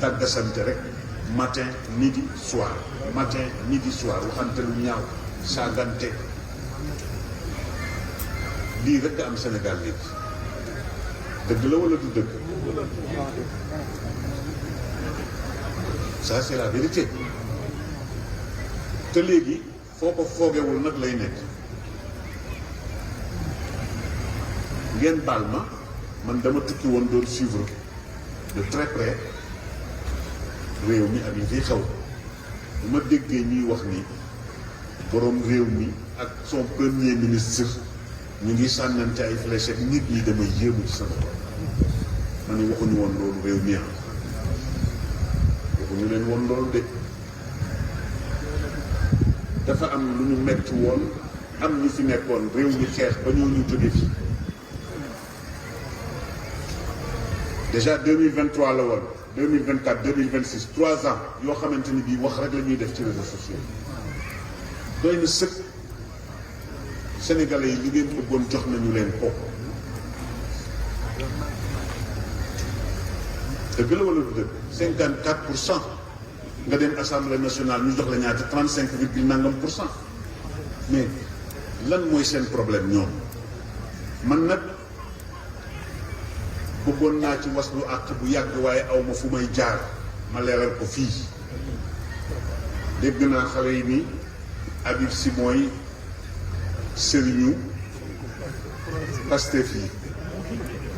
daggasante rek matin midi soir waxante lu ñaaw saagante lii rek am Sénégal léegi dëgg la wala du dëgg ça c'est la vérité te léegi foo ko foogewul nag lay nekk ngeen baal ma man dama tukki woon doon suivre de très près réew mi ak li fiy xew bu ma déggee ñuy wax ni boroom réew mi ak son premier ministre ñu ngi sànnante ay flèche ak nit ñi damay yéemu ci sama bopp ma ne waxuñu woon loolu réew mi waxuñu leen woon loolu de dafa am lu ñu metti woon am ñu fi nekkoon réew mi xeex ba ñoo ñu jóge fi déjà 2023 la woon 2024 2026 3 ans yoo xamante ni bii wax rek la ñuy def ci réseaux sociaux doy na sëkk sénégalais yi li ngeen bëggoon jox nañu leen ko dëgg la wala du dëgg 54% nga dem assemblée nationale ñu jox la ñaata 35 virgule nangam %. mais lan mooy seen problème ñoom man nag bëggoon naa ci waslu àq bu yàgg waaye aw ma fu may jaar ma leeral ko fii dégg naa xale yi ni Habib Sy mooy sëriñu Pastef yi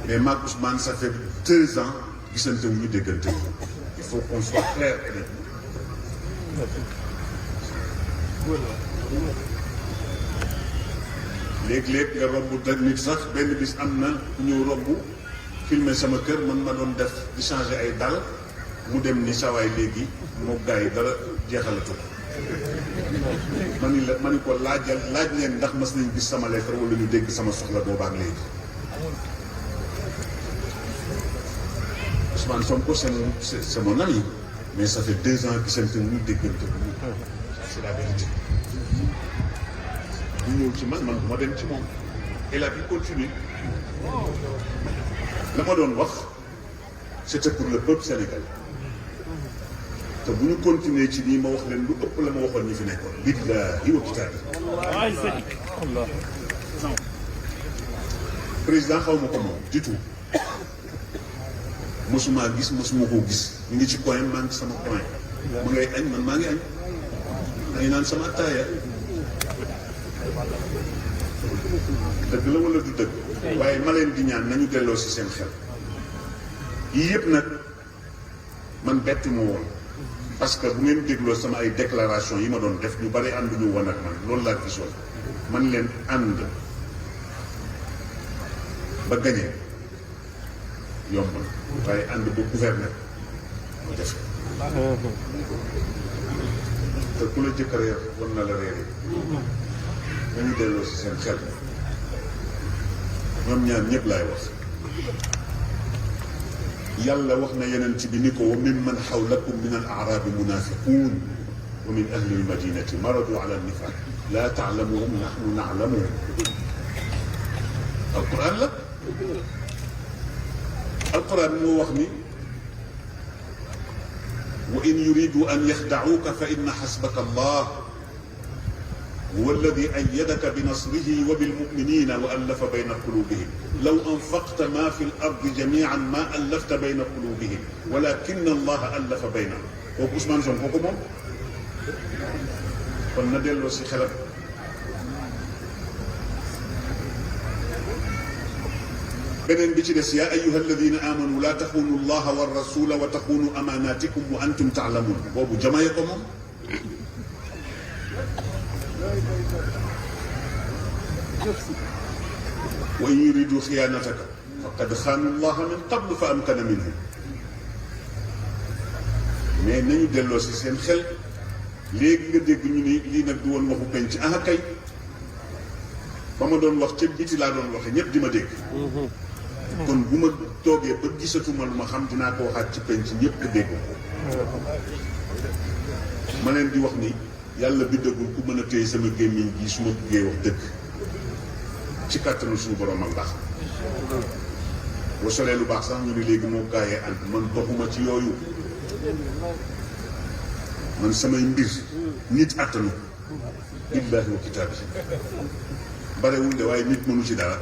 mais maag Ousmane ça fait 2 ans gisante wu ñu déggante il faut qu'on soit clair et net léeg-léeg nga romb dag nit sax benn bis am na ku ñëw romb filmé sama kër man ma doon def di changer ay dal mu dem ni sawaay léegi moo gars yi dara jeexalatu ko ma ni ko laaj leen ndax mas nañ gis sama lettre wala ñu dégg sama soxla boobaak léegi Ousmane Sonko c'est mon ami mais ça fait 2 ans gisante ñu déggante c'est la vérité ñu ñëw ci man du ma dem ci moom et la vie continue la ma doon wax c'était pour le peuple sénégalais te bu ñu continuer ci nii ma wax leen lu ëpp la ma waxoon ñi fi nekkoon billahi wa kitaabi président xaw ma ko moom du tout mosuma gis mosuma koo gis ñu ngi ci coin maa ngi sama coin ma ngay añ man maa ngi añ maa ngi naan sama attaaya dëgg la wala du dëgg waaye ma leen di ñaan nañu delloo si seen xel yii yëpp nag man bettu ma woon parce que bu ngeen dégloo sama ay déclaration yi ma doon def ñu bari ànduñu woon ak man loolu laa gisoon man leen ànd ba gañe yomb na waaye ànd ba gouverner mu def te ku la jëkk a réer war na la réere nañu delloo si seen xel ñoom ñaar ñëpp laay wax yàlla wax na yeneen ci bi ni ko wa mimman xawlakum min al aarabi munafiqun wa min ahli al madinati maradu ala nifaq la taalamuhum nahnu naalamuhum alquran la alquran moo wax ni wa in yuridu an yaxdacuuka fa inna xasbaka allah هو الذي أيدك بنصره وبالمؤمنين وألف بين قلوبهم لو أنفقت ما في الأرض جميعا ما ألفت بين قلوبهم ولكن الله ألف بينهم kooku Ousmane Sonko kooku moom kon na delloo si xelam beneen bi ci des yaa ayyuha alladina amanu laa taxunu allaha wa rasula wa taxunu amanatikum wa antum taalamun boobu jamaye ko moom wa in yuridu xiyaanataka faqad xaanu allaha min qablu fa amkana minhu mais nañu delloo si seen xel léegi nga dégg ñu ni lii nag du woon waxu penc ah kay ba ma doon wax ca biti laa doon waxe ñëpp di ma dégg kon bu ma toogee ba gisatuma lu ma xam dinaa ko waxaat ci penc ñëpp dégg ko ma leen di wax ni yàlla biddagul ku mën a téye sama gémmiñ gi su ma buggee wax dëgg ci kàttanu suñu borom ak baax boo solee lu baax sax ñu ni léegi moo gaayee ànd man doxuma ci yooyu man samay mbir nit attanu billaahi wa kitaabi barewul de waaye nit mënu ci dara